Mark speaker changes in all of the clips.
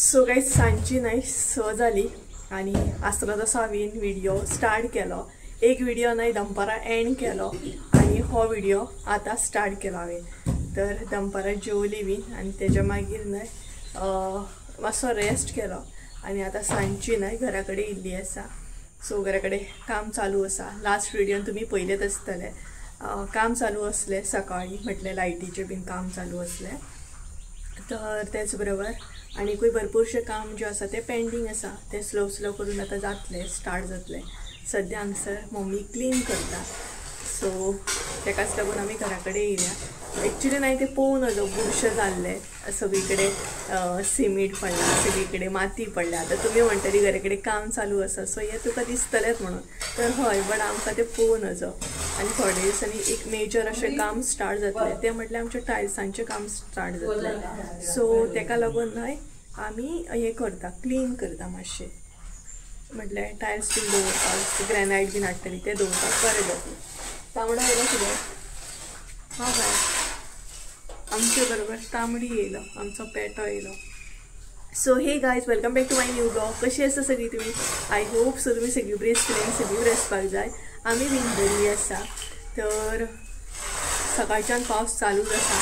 Speaker 1: So guys सांजची न्हय 6 जाली आनी आसलो तसो हांवें व्हिडिओ स्टार्ट केलो. एक व्हिडिओ न्हय दनपारां एंड केलो आनी हो व्हिडिओ आतां स्टार्ट केलो हांवें. तर दनपारां जेवली बीन आनी तेज्या मागीर न्हय मातसो रेस्ट केलो आनी आतां सांजची न्हय घरा कडेन येयल्ली आसा. सो घरा कडेन काम चालू आसा. लास्ट व्हिडियोन तुमी पयलेच आसतले काम चालू आसलें सकाळी, म्हटल्यार लायटीचें बीन काम चालू आसलें. तर तेच बरोबर आनीकूय भरपूरशें काम जें आसा तें पेंडींग आसा, तें स्लो स्लो करून आतां जातलें, स्टार्ट जातलें. सद्या हांगसर मम्मी क्लीन करता, सो तेकाच लागून आमी घरा कडेन येयल्या. एक्चुली न्हय तें पळोवं नजो, बुरशें जाल्लें, सगळी कडेन सिमीट पडला, सगळी कडेन माती पडल्या. आतां तुमी म्हणटली घरा कडेन काम चालू आसा सो हें तुका दिसतलेंच म्हणून, तर हय, बट आमकां तें पळोवं नजो. आनी थोडे दिसांनी एक मेजर अशें काम स्टार्ट जातलें, तें म्हटल्यार आमच्या टायल्सांचें काम स्टार्ट जातलें. सो तेका लागून न्हय आमी हें करता, क्लीन करता मातशें, म्हटल्यार टायल्स बीन दवरपाक, ग्रॅनायट बीन हाडटली तें दवरपाक बरें जातलें. तांबडो येयलो कितें? हां बाय, आमचे बरोबर तांबडी येयलो, आमचो पेटो येयलो. So hey guys, welcome back to my new blog. कशी आसा सगळी तुमी? I hope so तुमी सगळी बरी आसतली आनी सगळी बरी आसपाक जाय. आमी बीन बरी आसा. तर सकाळच्यान पावस चालूच आसा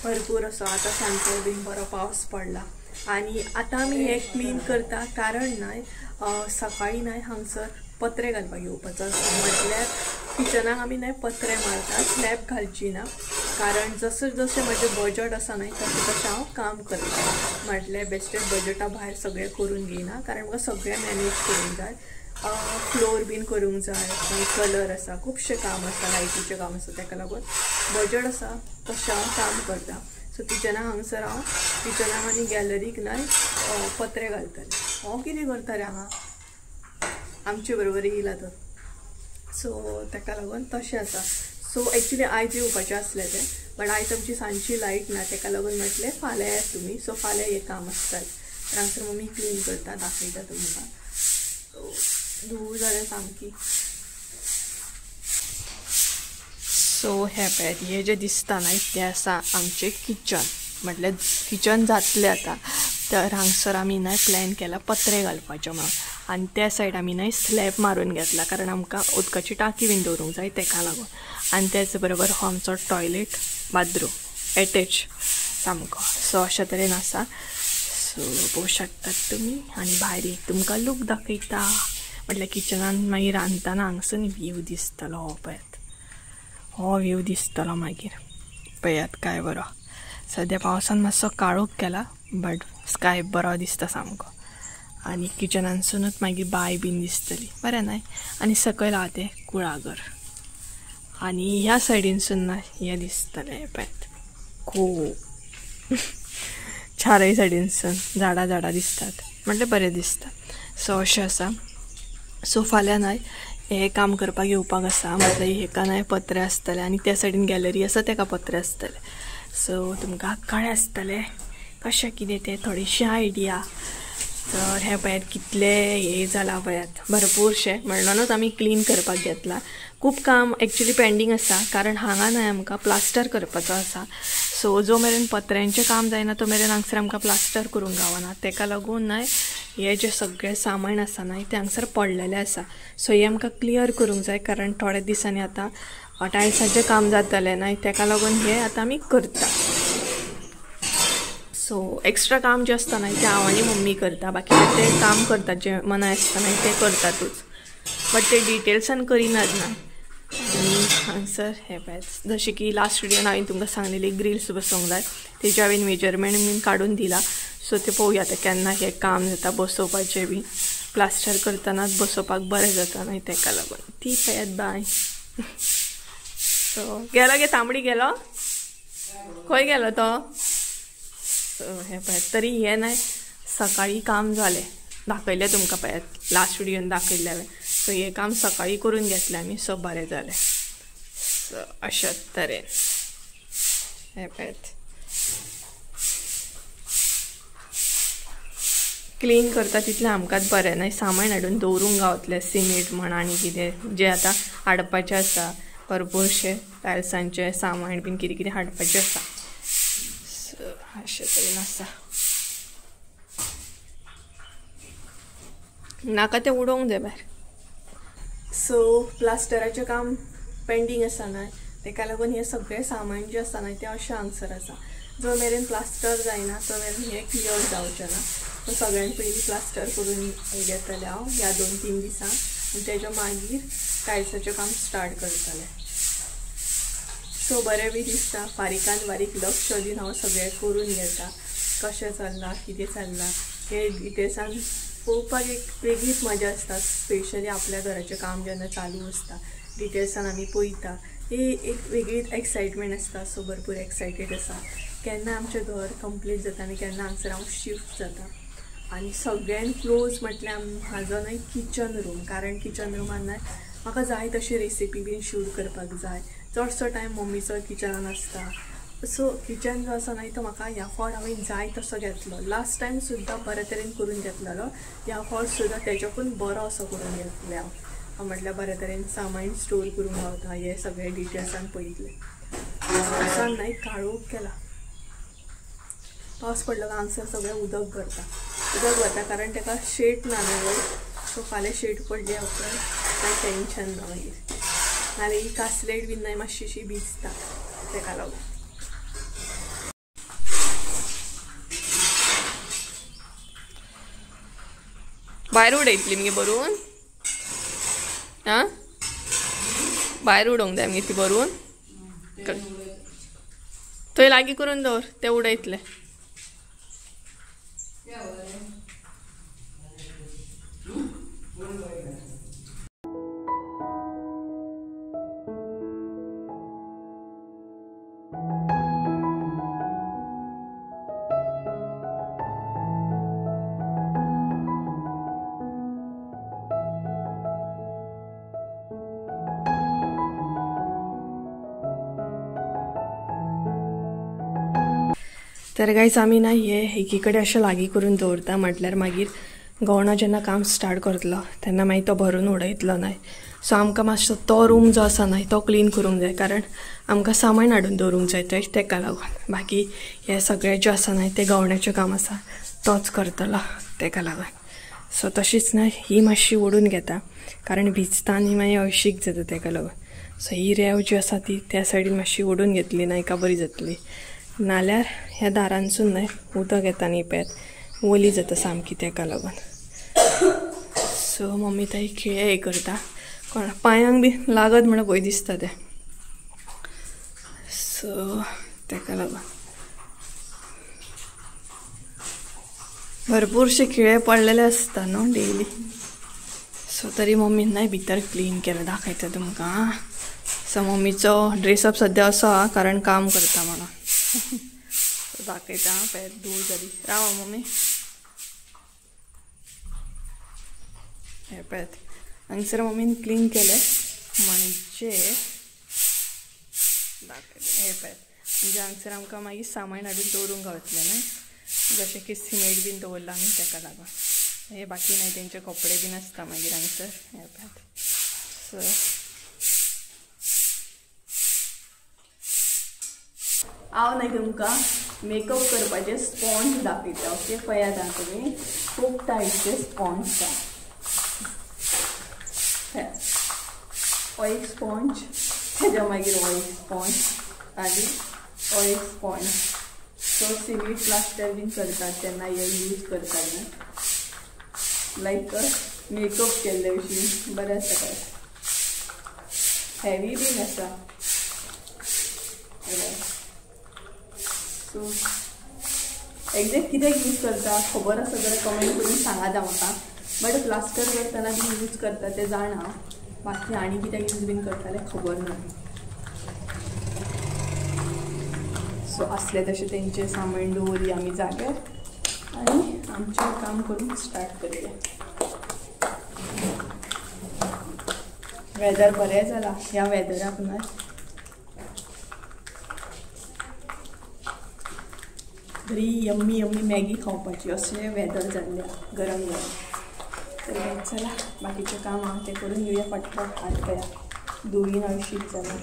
Speaker 1: भरपूर असो, आतां सांजचो बीन बरो पावस पडला. आनी आतां आमी हें क्लीन करता कारण न्हय सकाळीं न्हय हांगसर पत्रे घालपाक येवपाचो आसा. म्हटल्यार किचनाक आमी न्हय पत्रे मारता, स्लॅब घालची ना, कारण जशें जशें म्हजें बजट आसा न्हय तशें तशें हांव काम करता. म्हटल्यार बेश्टें बजटा भायर सगळें करून घेयना, कारण म्हाका सगळें मॅनेज करूंक जाय. फ्लोर बीन करूंक जाय, मागीर कलर आसा, खुबशें काम आसा, लायटीचें काम आसा, तेका लागून बजट आसा तशें हांव काम करता. सो किचनाक हांगसर हांव किचनाक आनी गॅलरीक न्हय पत्रे घालतलें. हो कितें करता रे हांगा आमचे बरोबर येयला तो. सो तेका लागून तशें आसा. सो एक्चुली आयज येवपाचें आसलें तें, बट आयज आमची सांजची लायट ना, तेका लागून म्हटलें फाल्यां येयात तुमी. सो फाल्यां हें काम आसतलें. तर हांगसर मम्मी क्लीन करता, दाखयता तुमकां. सो धूळ जालें सामकी. सो हें पळयात, हें जें दिसता न्हय तें आसा आमचें किचन. म्हटल्यार किचन जातलें आतां. तर हांगसर आमी न्हय प्लॅन केला पत्रे घालपाचें म्हणून, आनी त्या सायड आमी न्हय स्लॅब मारून घेतला, कारण आमकां उदकाची टाकी बीन दवरूंक जाय तेका लागून. आनी तेच बरोबर हो आमचो टॉयलेट बाथरूम एटॅच सामको. सो अशा तरेन आसा. सो पळोवंक शकतात तुमी. आनी भायर एक तुमकां लूक दाखयता, म्हटल्यार किचनान मागीर रांदतना हांगसून व्यू दिसतलो. हो पळयात, हो व्यू दिसतलो मागीर. पळयात काय बरो. सद्या पावसान मातसो काळोख केला, बट स्काय बरो दिसता सामको. आनी किचनानसूनच मागीर बांय बीन दिसतली, बरें न्हय. आनी सकयल आहा तें कुळागर. आनी ह्या सायडीनसून ना हें दिसतलें पळयात, खूब चारय सायडीनसून झाडां झाडां दिसतात, म्हटल्यार बरें दिसता. सो अशें आसा. सो फाल्यां न्हय हें काम करपाक येवपाक आसा, म्हटल्यार हेका न्हय पत्रे आसतले आनी त्या सायडीन गॅलरी आसा तेका पत्रे आसतले. सो तुमकां कळ्ळें आसतलें कशें कितें तें, थोडीशी आयडिया. तर हें पळयात कितलें हें जालां पळयात, भरपूरशें. म्हणूनच आमी क्लीन करपाक घेतलां. खूब काम एक्चुली पेंडींग आसा, कारण हांगा न्हय आमकां प्लास्टर करपाचो आसा. सो जो मेरेन पत्र्यांचें काम जायना तो मेरेन हांगसर आमकां प्लास्टर करूंक गावना. तेका लागून न्हय हें जें सगळें सामान आसा न्हय तें हांगसर पडलेलें आसा. सो हें आमकां क्लियर करूंक जाय, कारण थोड्या दिसांनी आतां टायल्साचें काम जातलें न्हय, तेका लागून हें आतां आमी करता. सो एक्स्ट्रा काम जें आसता न्हय तें हांव आनी मम्मी करता, बाकीचे तें काम करतात जें मनाय आसता न्हय तें करतातूच, बट ते डिटेल्सान करिनात ना. आनी हांगसर हें पळयात, जशें की लास्ट व्हिडियोन हांवें तुमकां सांगलेली ग्रिल्स बसोवंक जाय, तेजें हांवें मेजरमेंट बीन काडून दिला. सो तें पळोवया आतां केन्ना हें काम जाता बसोवपाचें बी. प्लास्टर करतनाच बसोवपाक बरें जाता न्हय, तेका लागून. ती पळयात बाय. सो गेलो गे तांबडी, गेलो खंय गेलो तो? सो हें पळयात, तरी हें न्हय सकाळीं काम जालें, दाखयलें तुमकां पळयात लास्ट व्हिडियोन दाखयल्लें हांवें. सो हें काम सकाळीं करून घेतलें आमी, सो बरें जालें. सो अशा तरेन हें पळयात क्लीन करता तितलें आमकांच बरें न्हय. सामान हाडून दवरूंक गावतलें, सिमेंट म्हण आनी कितें जें आतां हाडपाचें आसा, भरपूरशें टायल्सांचें सामान बीन कितें कितें हाडपाचें आसा. सो अशें तरेन आसा. नाका तें उडोवंक जाय भायर. सो प्लास्टराचें काम पेंडींग आसा न्हय, तेका लागून हें सगळें सामान जें आसा न्हय तें अशें हांगसर आसा. जो मेरेन प्लास्टर जायना तो मेरेन हें क्लियर जावचें ना. सो सगळ्यान पयलीं प्लास्टर करून घेतलें हांव ह्या 2-3 दिसांक आनी तेज्या मागीर टायल्साचें काम स्टार्ट करतलें. सो बरें बी दिसता, बारीकान बारीक लक्ष दिवन हांव सगळें करून घेता, कशें चल्लां कितें चल्लां हें डिटेल्सान पळोवपाक एक वेगळीच मजा आसता. स्पेशली आपल्या घराचें काम जेन्ना चालू आसता डिटेल्सान आमी पळयता, ही एक वेगळीच एक्सायटमेंट आसता. सो भरपूर एक्सायटेड आसा केन्ना आमचें घर कंप्लीट जाता आनी केन्ना हांगसर हांव शिफ्ट जाता. आनी सगळ्यान क्लोज म्हटल्यार म्हाजो न्हय किचन रूम, कारण किचन रुमान न्हय म्हाका जाय तशी रेसिपी बीन शूट करपाक जाय. चडसो टायम मम्मीचो किचनान आसता. सो किचन जो आसा न्हय तो म्हाका ह्या फावट हांवें जाय तसो घेतलो. लास्ट टायम सुद्दां बरे तरेन करून घेतलेलो, ह्या फावट सुद्दां तेज्याकून बरो असो करून घेतले हांव. म्हटल्यार बरे तरेन सामान स्टोर करूंक गावता हे सगळे डिटेल्सान पळयतले. पावसान न्हय काळोख केला, पावस पडलो काय हांगसर सगळें उदक भरता, उदक भरता कारण ताका शेट ना न्हय वयर. सो फाल्यां शेट पडल्या उपरांत कांय टेंशन ना मागीर. नाल्यार ही कासलेट बीन न्हय मातशीशी भिजता तेका लागून. भायर उडयतली मगे भरून, आं भायर उडोवंक जाय मगे ती भरून, थंय लागीं करून दवर ते उडयतले. तर गायज आमी ना हे एकीकडे अशें लागीं करून दवरता, म्हटल्यार मागीर गवणो जेन्ना काम स्टार्ट करतलो तेन्ना मागीर तो भरून उडयतलो न्हय. सो आमकां मातसो तो रूम जो आसा न्हय तो क्लीन करूंक जाय, कारण आमकां सामान हाडून दवरूंक जाय थंय, तेका लागून. बाकी हें सगळें जें आसा न्हय तें गवण्याचें काम आसा तोच करतलो तेका लागून. सो तशीच न्हय ही मातशी ओडून घेता, कारण भिजता आनी मागीर हळशीक जाता तेका लागून. सो ही रेंव जी आसा ती त्या सायडीन मातशी ओडून घेतली ना एका बरी जातली, नाल्यार ह्या दारांसून न्हय उदक येता न्ही पेत वली जाता सामकी तेका लागून. सो मम्मी ताई खिळे हे करता, कोण पांयांक बी लागत म्हणून भंय दिसता तें. सो तेका लागून भरपूरशे खिळे पडलेले आसता न्हू डेली. सो तरी मम्मीन न्हय भितर क्लीन केलें, दाखयता तुमकां. सो मम्मीचो ड्रेसअप सद्या असो आहा कारण काम करता म्हणून दाखयता. पळय धूळ जाली, राव मम्मी. हे पळयात हांगसर मम्मीन क्लीन केलें म्हणजे दाखयता. हे पळयात म्हणजे हांगसर आमकां मागीर सामान हाडून दवरूंक गावतलें न्हय, जशें की सिमेंट बीन दवरलां आमी तेका लागून. हे बाकी न्हय तेंचे कपडे बीन आसता मागीर हांगसर. हे पळयात. सो हांव न्हय तुमकां मेकअप करपाचे स्पॉन्ज दाखयता. ओके पळयात आं तुमी, खूब टायपचे स्पॉन्ज आसा. हो एक स्पॉन्ज, तेज्या मागीर हो एक स्पॉन्ज आनी हो एक स्पॉन्ज. सो सिमेंट प्लास्टर बीन करतात तेन्ना हे यूज करतात न्हय, लायक मेकअप केल्ले भशेन बरें आसा. काय हेवी बीन आसा. सो एग्जॅक्ट कित्याक यूज करता खबर आसा जाल्यार कमेंट करून सांगात म्हाका. बट प्लास्टर करतना बी यूज करता तें जाणा, बाकी आनी कित्याक यूज बीन करताले खबर ना. सो आसले तशें तेंचें सामान दवरया आमी जाग्यार आनी आमचें काम करूंक स्टार्ट करुया. वेदर बरें जालां ह्या वेदराक न्हय बरी यम्मी यम्मी मॅगी खावपाची अशें वेदर जाल्लें, गरम गरम. तर चला बाकीचें काम आहा तें करून घेवया फटफट. हात पळया धुयीन हळशीक जालां.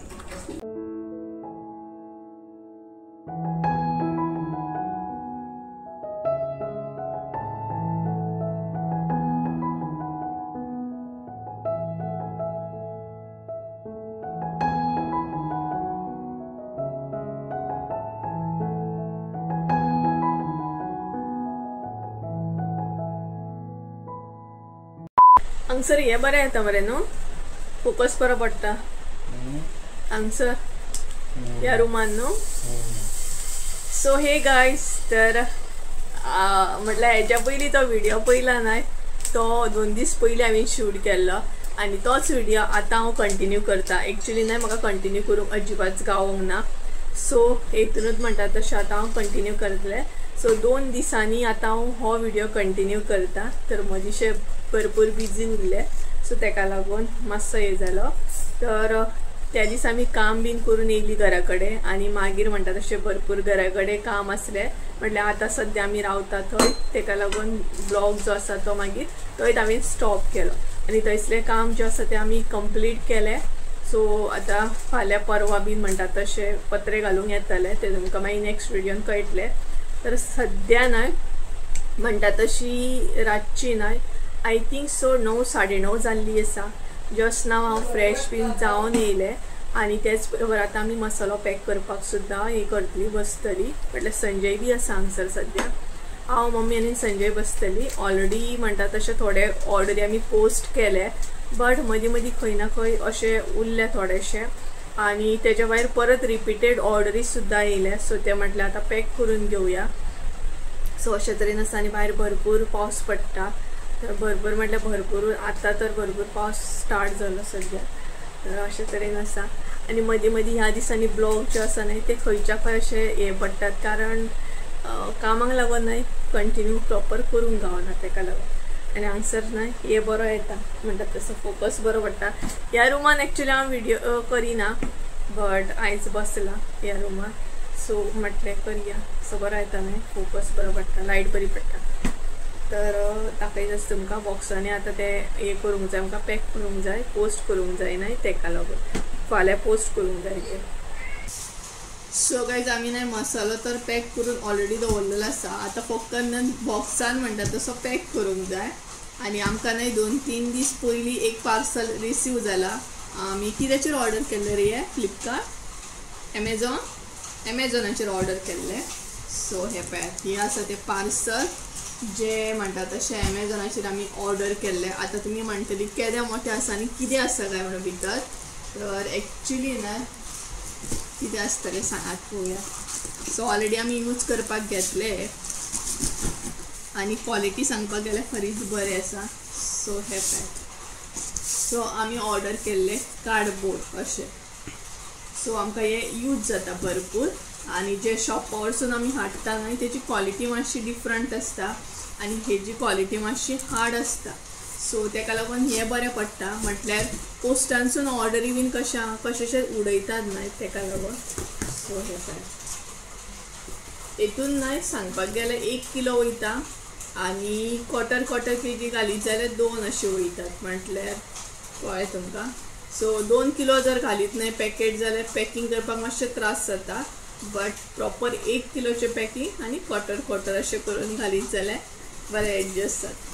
Speaker 1: हांगसर हे बरें येता मरे न्हू, फोकस बरो पडटा हांगसर ह्या रुमान न्हू. सो हे गायज, तर म्हटल्यार हेच्या पयलीं तो व्हिडिओ पयला न्हय, तो 2 दीस पयलीं हांवें शूट केल्लो आनी तोच व्हिडिओ आतां हांव कंटिन्यू करता. एक्चुली न्हय म्हाका कंटिन्यू करूंक अजिबात गावोंक ना, सो हेतूनच म्हणटा तशें आतां हांव कंटिन्यू करतलें. सो 2 दिसांनी आतां हांव हो व्हिडिओ कंटिन्यू करता. तर म्हजें भरपूर बिजी उरलें, सो तेका लागून मातसो हें जालो. तर त्या दिसा आमी काम बीन करून येयली घरा कडेन आनी मागीर म्हणटा तशें भरपूर घरा कडेन काम आसलें. म्हटल्यार आतां सद्या आमी रावता थंय, तेका लागून ब्लॉग जो आसा तो मागीर थंयच हांवें स्टॉप केलो आनी थंयसलें काम जें आसा तें आमी कंप्लीट केलें. सो आतां फाल्यां परवा बीन म्हणटा तशें पत्रे घालूंक येतले, तें तुमकां मागीर नेक्स्ट व्हिडियोन कळटलें. तर सद्या न्हय म्हणटा तशी रातची न्हय, I think so 9 साडे 9 जाल्ली आसा. जस्ट नाव हांव फ्रेश बीन जावन येयलें आनी तेच बरोबर आतां आमी मसालो पॅक करपाक सुद्दां हें करतली बसतली. म्हटल्यार संजय बी आसा हांगसर सद्या, हांव मम्मी आनी संजय बसतली. ऑलरेडी म्हणटा तशें थोडे ऑर्डरी आमी पोस्ट केले, बट मदीं मदीं खंय ना खंय अशें उरलें थोडेशें आनी तेज्या भायर परत रिपीटेड ऑर्डरी सुद्दां येयले. सो ते म्हटल्यार आतां पॅक करून घेवया. सो अशे तरेन आसा. आनी भायर भरपूर पावस पडटा, तर भरपूर म्हटल्यार भरपूर आतां तर भरपूर पावस स्टार्ट जालो सद्या. तर अशे तरेन आसा. आनी मदीं मदीं ह्या दिसांनी ब्लॉग जे आसा न्हय ते खंयच्या खंय अशे हे पडटात, कारण कामाक लागून न्हय कंटिन्यू प्रॉपर करूंक गावना तेका लागून. आनी हांगसर न्हय हे बरो येता म्हणटा तसो फोकस बरो पडटा. ह्या रुमान एक्चुली हांव व्हिडिओ करिना, बट आयज बसलां ह्या रुमान, सो म्हटलें करया. सो बरो येता न्हय, फोकस बरो पडटा, लायट बरी पडटा. तर दाखयता तुमकां बॉक्सांनी आतां ते हें करूंक जाय, आमकां पॅक करूंक जाय, पोस्ट करूंक जाय न्हय तेका लागून फाल्यां पोस्ट करूंक जाय ते. सो गायज आमी न्हय मसालो तर पॅक करून ऑलरेडी दवरलेलो आसा, आतां फक्त न्हय बॉक्सान म्हणटा तसो पॅक करूंक जाय. आनी आमकां न्हय 2-3 दीस पयलीं एक पार्सल रिसीव जाला. आमी कित्याचेर ऑर्डर केल्लें रे, फ्लिपकार्ट एमेझॉन एमेझॉनाचेर ऑर्डर केल्लें. सो हें पळयात, हें आसा तें पार्सल जे म्हणटा तशें एमेझॉनाचेर आमी ऑर्डर केल्लें. आतां तुमी म्हणटली केदें मोठें आसा आनी कितें आसा काय म्हणून भितर, तर एक्चुली न्हय कितें आसतलें सांगात पळोवया. सो ऑलरेडी आमी यूज करपाक घेतले आनी क्वॉलिटी सांगपाक गेल्यार खरीच बरें आसा. सो हें पळयात, सो आमी ऑर्डर केल्ले कार्डबोर्ड अशें. सो आमकां हें यूज जाता भरपूर. आनी जे शॉपावरसून आमी हाडटा न्हय तेजी क्वॉलिटी मातशी डिफरंट आसता आनी हेजी क्वॉलिटी मातशी हार्ड आसता. सो तेका लागून हें बरें पडटा. म्हटल्यार पोस्टानसून ऑर्डरी बीन कशें कशें उडयतात न्हय तेका लागून. सो हें पळय, हेतून न्हय सांगपाक गेल्यार 1 किलो वयता आनी क्वॉर्टर क्वॉर्टर केजी घालीत जाल्यार 2 अशे वयतात, म्हटल्यार कळ्ळें तुमकां. सो 2 किलो जर घालीत न्हय पॅकेट जाल्यार पॅकींग करपाक मातशें त्रास जाता, बट प्रॉपर 1 किलोचें पॅकींग आनी क्वॉर्टर क्वॉर्टर अशें करून घालीत जाल्यार बरें एडजस्ट जाता.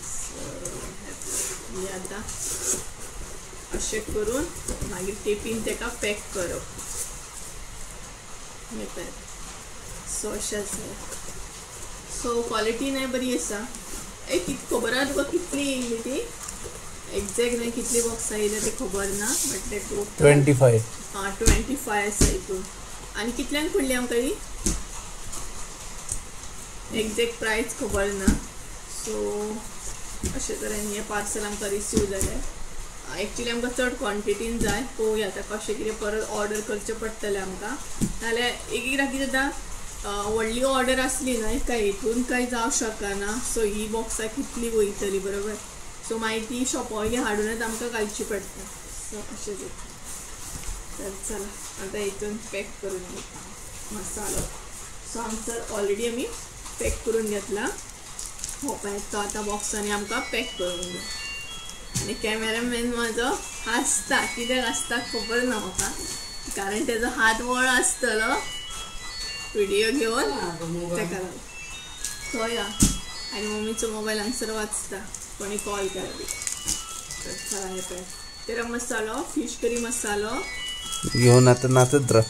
Speaker 1: सो हें आतां अशें करून मागीर टेपीन तेका पॅक करप. हें पळय, सो अशें आसा. सो क्वॉलिटी न्हय बरी आसा. एक खबर आहा तुका कितली येयली ती एग्जॅक्ट न्हय, कितली बॉक्सां येयल्या ती खबर ना, बट ते 25 आं 25 आसा हितून. आनी कितल्यांक पडली आमकां ही एग्जॅक्ट प्रायस खबर ना. सो अशें तरेन हें पार्सल आमकां रिसीव जालें. एक्चुली आमकां चड क्वॉन्टिटीन जाय, पळोवया आतां कशें कितें परत ऑर्डर करचें पडटलें आमकां. नाजाल्यार एक एकदां कितें जाता, व्हडली ऑर्डर आसली न्हय काय हितून कांय जावं शकना. सो ही बॉक्सां कितली वयतली बरोबर, सो मागीर ती शॉपा वयली हाडूनच आमकां घालची पडटा. सो अशें जाता. तर चला आतां हितून पॅक करून घेता मसालो. सो हांगसर ऑलरेडी आमी पॅक करून घेतला हो पळय, तो आतां बॉक्सांनी आमकां पॅक करूंक जाय. आनी कॅमेरामॅन म्हाजो हांसता, कित्याक हांसता खबर ना म्हाका, कारण तेजो हात वळ आसतलो व्हिडिओ घेवन तेका लागून. थंय आनी मम्मीचो मोबायल हांगसर वाचता, कोणी कॉल केला बी. तर चला हें पळय, तेरा मसालो, फिश करी मसालो
Speaker 2: घेवन आतां नाचत राव.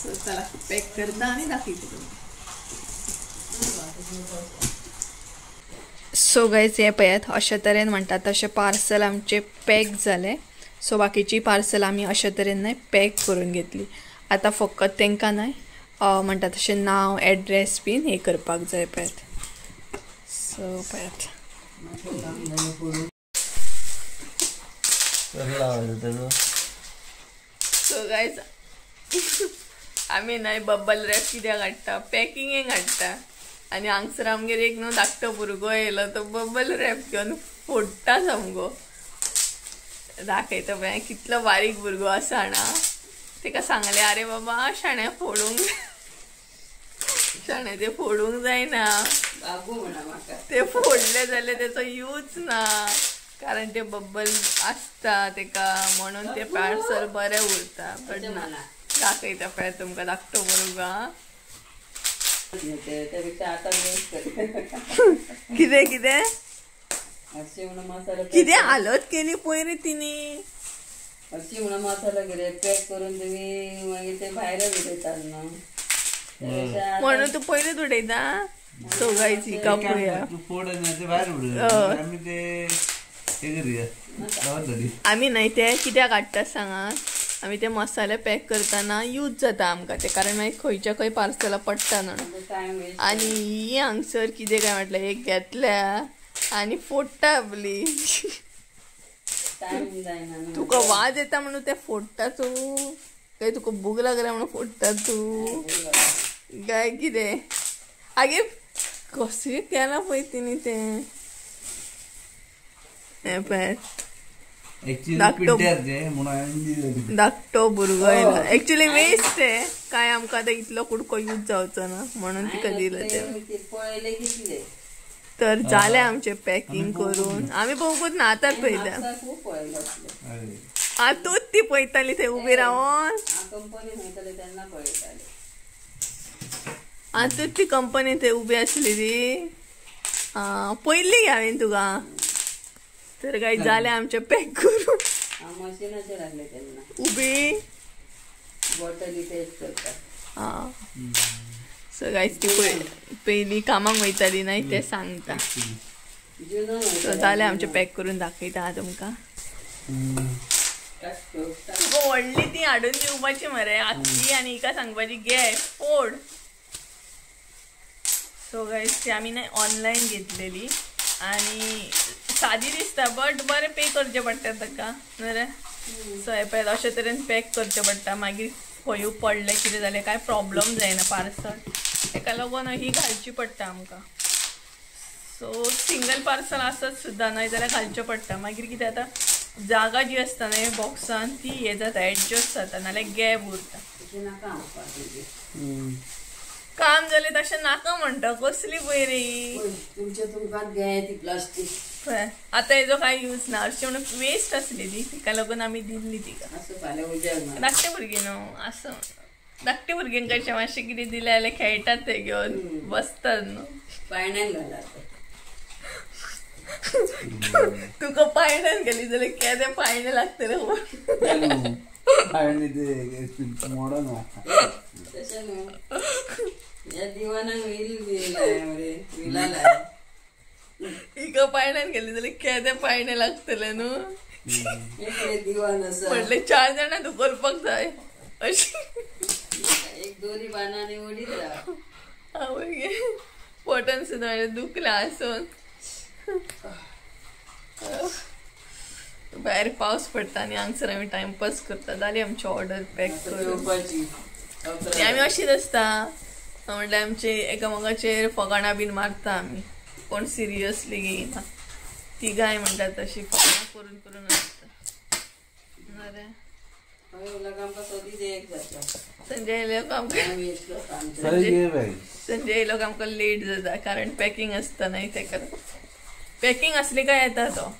Speaker 1: सो चला पॅक करता आनी दाखयता तुमकां. सो गायज हे पळयात अशे तरेन म्हणटात तशें पार्सल आमचें पॅक जालें. सो बाकीची पार्सल आमी अशे तरेन न्हय पॅक करून घेतली. आतां फकत तांकां न्हय म्हणटा तशें नांव एड्रेस बीन हें करपाक जाय पळयात. सो पळयात सो गायज आमी न्हय बबल रॅप कित्याक हाडटा, पॅकिंगेक हाडटा. आनी हांगसर आमगेर एक न्हू धाकटो भुरगो येयलो तो बबल रॅप घेवन फोडटा सामको. दाखयता पळय कितलो बारीक भुरगो आसा ना, तेका सांगलें आरे बाबा शाण्या फोडूंक शाणे ते फोडूंक जायना, ते फोडले जाल्यार तेचो यूज ना, कारण ते बबल आसता तेका म्हणून ते पार्सल बरें उरता. बट ना दाखयता पळय तुमकां धाकटो भुरगो. कितें कितें कितें हालत केली पळय रे तिने.
Speaker 3: मसाला पॅक करून तुम्ही मागीर ते भायर उडयतात न्हू
Speaker 1: म्हणून तूं पयलींच उडयता. सो गायज हिका पळया आमी न्हय ते कित्याक हाडटा सांगात, आमी ते मसाले पॅक करतना यूज जाता आमकां ते, कारण मागीर खंयच्या खंय पार्सलां पडटा न्हू. आनी ही हांगसर कितें काय म्हटल्यार एक घेतल्या आनी फोडटा आपली. तुका वाज येता म्हणून ते फोडटा तूं, काय तुका भूक लागल्या म्हणून फोडटा तूं काय कितें? आगे कशें केलां पळय तिणें तें. हें पळय धाकटो भुरगो येयला. एक्चुली वेस्ट ते काय आमकां आतां इतलो कुडको यूज जावचो ना म्हणून तिका दिलें तें. तर जालें आमचें पॅकिंग करून. आमी पळोवंकूच ना, आतांच पळयता. आतूच ती पळयताली थंय उबी रावन. आतूच ती कंपनी थंय उबी आसली ती पयली हांवें तुका. तर काय जालें आमचें पॅक करून. उबी आं. सो गायज ती पयलीं कामाक वयताली न्हय तें सांगता. सो जालें आमचें पॅक करून दाखयता तुमकां. तुका व्हडली ती हाडून दिवपाची मरे आख्खी आनी हिका सांगपाची घे फोड. सो गायज ती आमी न्हय ऑनलायन घेतलेली आनी सादी दिसता बट बरें पे करचें पडटा ताका बरें. सो हें पळय अशे तरेन पॅक करचें पडटा, मागीर खंयूय पडलें कितें जालें कांय प्रॉब्लम जायना पार्सल, तेका लागून ही घालची पडटा आमकां. सो सिंगल पार्सल आसत सुद्दां न्हय जाल्यार घालचें पडटा. मागीर कितें जाता जागा जी आसता न्हय बॉक्सान ती हें जाता एडजस्ट जाता, नाल्यार गॅप उरता. काम जालें तशें नाका म्हणटा कसली पळय रे
Speaker 3: तुमच्या तुमकां घे ती प्लास्टीक.
Speaker 1: आतां हेजो कांय यूज ना अशें म्हणून वेस्ट आसली ती, तिका लागून आमी दिल्ली तिका. धाकटे भुरगीं न्हू आसूं, धाकटे भुरग्यांक कशें मातशें कितें दिलें जाल्यार खेळटात ते घेवन बसतात न्हू.
Speaker 3: पायण्यान घालात
Speaker 1: तुका पायण्यान घाली जाल्यार केदें पायणें लागतलें खबर.
Speaker 3: तशें न्हू ह्या दिवानाक व्हील व्हिला
Speaker 1: हिका पायण्यान गेली जाल्यार केदें पायणें लागतलें न्हू.
Speaker 3: दिवान आसा
Speaker 1: म्हटलें 4 जाणां तूं करपाक जाय अशें.
Speaker 3: एक दोरी बांद आनी ओडीत राव.
Speaker 1: आवय गे पोटान सुद्दां म्हाजें दुखलें आसून. भायर पावस पडटा आनी हांगसर आमी टायमपास करता. जाली आमची ऑर्डर पॅक करून. आमी अशीच आसता म्हटल्यार आमचे एकामेकाचेर फकाणां बीन मारता आमी, कोण सिरियसली घेयना. तिगांय म्हणटात तशी फकाणां करून करून आसता. बरें संजय लोक आमकां संजय लोक आमकां लेट जाता कारण पॅकिंग आसता न्हय तेका. पॅकिंग आसली काय येता तो.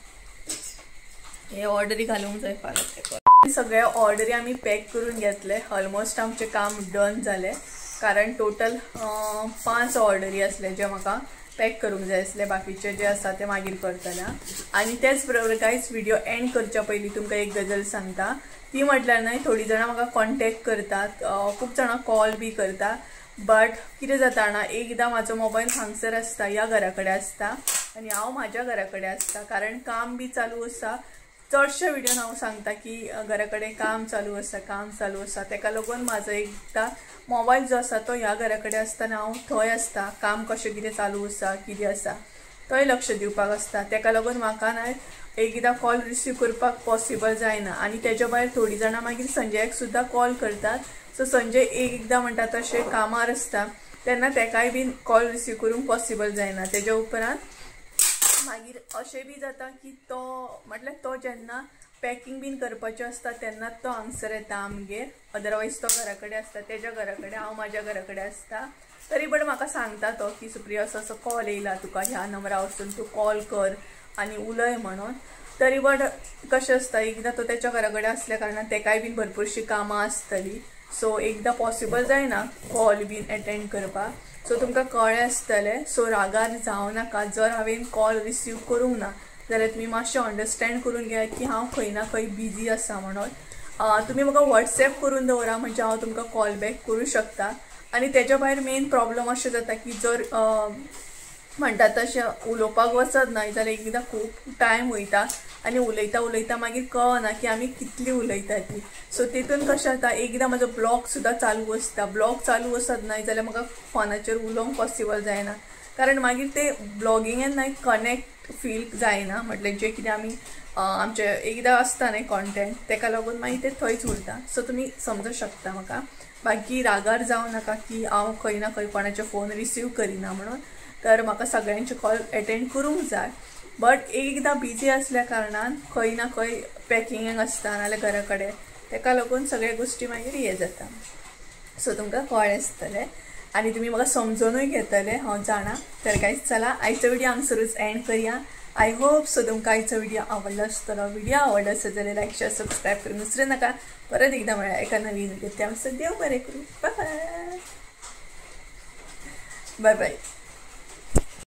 Speaker 1: हे ऑर्डरी घालूंक जाय फाल्यां. सगळे ऑर्डरी आमी पॅक करून घेतले. ऑलमोस्ट आमचें काम डन जालें, कारण टोटल 5 ऑर्डरी आसले जे म्हाका पॅक करूंक जाय आसले. बाकीचे जे आसा ते मागीर करतले. आनी तेच बरोबर कांयच व्हिडिओ एंड करच्या पयलीं तुमकां एक गजाल सांगता. ती म्हटल्यार न्हय थोडीं जाणां म्हाका कॉन्टेक्ट करतात, खूब जाणां कॉल बी करता, बट कितें जाता ना एकदां म्हाजो मोबायल हांगसर आसता या घरा कडेन आसता आनी हांव म्हाज्या घरा कडेन आसता, कारण काम बी चालू आसा. चडशे व्हिडियोन हांव सांगता की घरा कडेन काम चालू आसा, काम चालू आसा. तेका लागून म्हाजो एकदां मोबायल जो आसा तो ह्या घरा कडेन आसतना हांव थंय आसता, काम कशें कितें चालू आसा कितें आसा थंय लक्ष दिवपाक आसता. तेका लागून म्हाका न्हय एकदां कॉल रिसीव करपाक पॉसिबल जायना. आनी तेज्या भायर थोडीं जाणां मागीर संजयाक सुद्दां कॉल करतात. सो संजय एकदां म्हणटा तशें कामार आसता तेन्ना तेकाय बीन कॉल रिसीव करूंक पॉसिबल जायना. तेज्या उपरांत मागीर अशें बी जाता की तो म्हटल्यार तो जेन्ना पॅकिंग बीन करपाचें आसता तेन्नाच तो हांगसर येता आमगेर, अदरवायज तो घरा कडेन आसता, तेज्या घरा कडेन, हांव म्हाज्या घरा कडेन आसता. तरी बट म्हाका सांगता तो की सुप्रिया असो असो कॉल येयला तुका ह्या नंबरा वचून तूं कॉल कर आनी उलय म्हणून. तरी बट कशें आसता एकदां तो तेच्या घरा कडेन आसल्या कारणान तेकाय बीन भरपूरशीं कामां आसतलीं. सो एकदां पॉसिबल जायना कॉल बीन एटेंड करपाक. सो तुमकां कळ्ळें आसतलें. सो रागार जावं नाका जर हांवें कॉल रिसीव करूंक ना जाल्यार तुमी मातशें अंडरस्टँड करून घेयात की हांव खंय ना खंय बिजी आसा म्हणून. तुमी म्हाका वॉट्सॅप करून दवरा म्हणजे हांव तुमकां कॉल बॅक करूं शकता. आनी तेज्या भायर मेन प्रॉब्लम अशें जाता की जर म्हणटा तशें उलोवपाक वचत न्हय जाल्यार एकदां खूब टायम वयता आनी उलयता उलयता मागीर कळना की आमी कितली उलयता ती. सो तितून कशें जाता एकदां म्हाजो ब्लॉग सुद्दां चालू आसता, ब्लॉग चालू आसत न्हय जाल्यार म्हाका फोनाचेर उलोवंक पॉसिबल जायना, कारण मागीर ते ब्लॉगिंगेन न्हय कनेक्ट फील जायना. म्हटल्यार जें कितें आमी आमचें एकदां आसता न्हय कॉन्टेंट तेका लागून मागीर तें थंयच उरता. सो तुमी समजूं शकता म्हाका. बाकी रागार जावं नाका की हांव खंय ना खंय कोणाचे फोन रिसीव करिना म्हणून, तर म्हाका सगळ्यांचे कॉल एटेंड करूंक जाय. बट एकदां बिजी आसल्या कारणान खंय ना खंय पॅकिंगाक आसता नाजाल्यार घरा कडेन, तेका लागून सगळ्या गोश्टी मागीर हें जाता. सो तुमकां कळ्ळें आसतलें आनी तुमी म्हाका समजूनय घेतले हांव जाणा. तर गायज चला आयचो व्हिडिओ हांगसरूच एंड करया. I hope so तुमकां आयचो व्हिडिओ आवडलो आसतलो. व्हिडिओ आवडलो आसत जाल्यार लायक शेअर सबस्क्रायब करून विसरू नाका. परत एकदां मेळया एका नवीन व्हिडिओ. त्या देव बरें करूं. Bye bye bye bye.